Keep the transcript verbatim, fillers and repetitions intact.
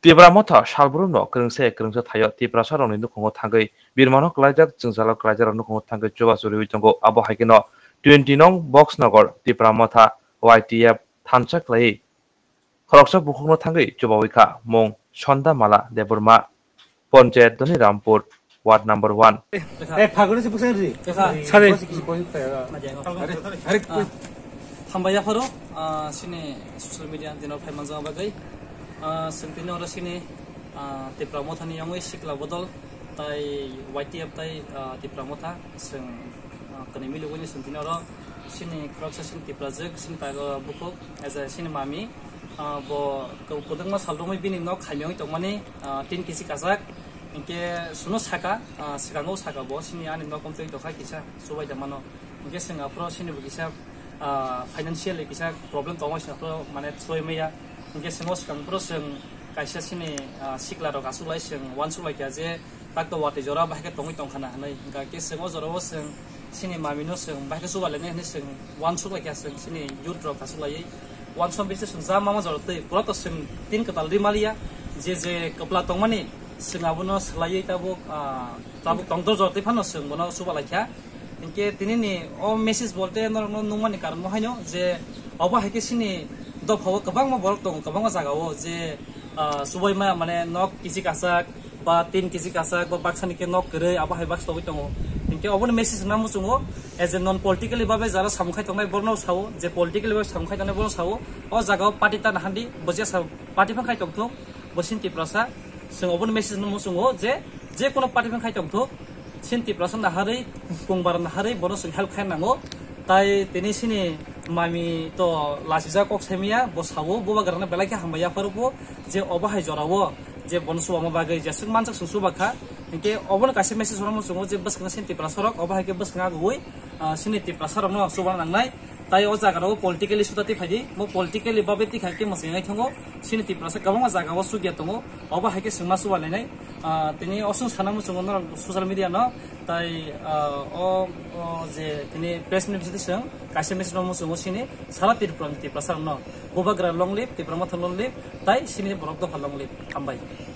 Tipra Motha salbrumno kwrwngsa kwrwngsa thaio Tiprasarokni nukhungo thangwi birmano kwlaijak, jwngjalo kwlaijakrok nukhungo thangwi chubachu riwi tongo. Abo hai kheno twenty nong Box Nogor Tipra Motha Y T F thansa khlaiwi khoroksa bukhukno thangwi chubawi kha, mung Sonda Mala Debbarma, Panchayat Dhoni Rampur, Ward number one. Eh, phagoni se bwsai ri. Sare. Hambai yapharo, ah, sini social media dino phai manjak bagwi. Ah, sini oro sini, ah, Tipra Mothani yongwi sikla bodol tai Y T F tai, ah, Tipra Motha sing, ah, kani mili wini sini oro sini khoroksa sini Tipra jwk sini tago bukhuk as a sini mami, ah, bo kwbangma sal romwi bini nok khamyangwi tongmani, ah, tin kisi kajak. Hinkhe suno saka, ah, swkango saka bo sini ani nok omtwi tokha kisa subai da mano. Hinkhe swng aphro sini bo kisa, ah, financially kisa problem tongma swng aphro mane subai maya. Hinkhe swng o swkang phro swng kaisa sini, ah, sikla rok aswk lai swng uansuk lai kha je tak to watwi jora bahai khe tongwi tongkha na hinwi. Hinkhe swng o jora o swng sini mami no swng bahai khe subai lainai hinwi swng uansuk lai kha swng sini youth rok aswk laiwi. Uansuk bisi swng ja mama jora twi pura to swng tin kwtal ri maliya je je kwpla tongmani swng abono swlaiwi tabuk, ah, tabuk tongdor jora twi phano swng bono subai lai kha. Hinkhe tini ni o message bolte norokno nukmani karon bo haino je obo hai khe sini dophao kwbangma borok tongo, kwbangma jagao je, ah, subai maya mane nok kisi kachak ba tin kisi kachak ba baksa ni khe nok kwrwi abo hai baksa togwi tongo. Hinkhe oboni message wngna muchungo as a non politically babe jara samung khai tongnai borno sao je politically babe samung khai tongnai borno sao o jagao party ta nahandi bo jesa party phan khai tongthok bo sini Tiprasa. Chwng oboni message no muchungo je, je kono party phan khai tongthok, sini Tiprasa naharwi, kungbar naharwi bono chwng help khai nango. Tai tini sini mami to lachijak kok saimaya, bo sao, bubagrano belai khe hambai yapharo bo, je obo hai jorao, je bono chubama bagwi jeswk manjak chwng chubakha. Hinkhe obono kaisa message hwnwi muchungo je bwskango sini Tiprasa rok, obo hai khe bwskango agwi, ah, sini Tiprasa rokno chubana nangnai. Tai o jaga rok politically suda twi phaidi, mo politically babe twi kha khe mwsai nai thango. Sini Tiprasa kwbangma jaga o sugya tongo, obo hai khe swngma suba lainai. Ah, tini oswng sana muchungo norok social media no, tai, ah, o, o je tini press meet bisingtwi swng kaisa message no muchungo sini sara Tripura ni Tiprasa rok no, bubagra long live, Tipra Motha long live, tai sini borok dopha long live. Hambai.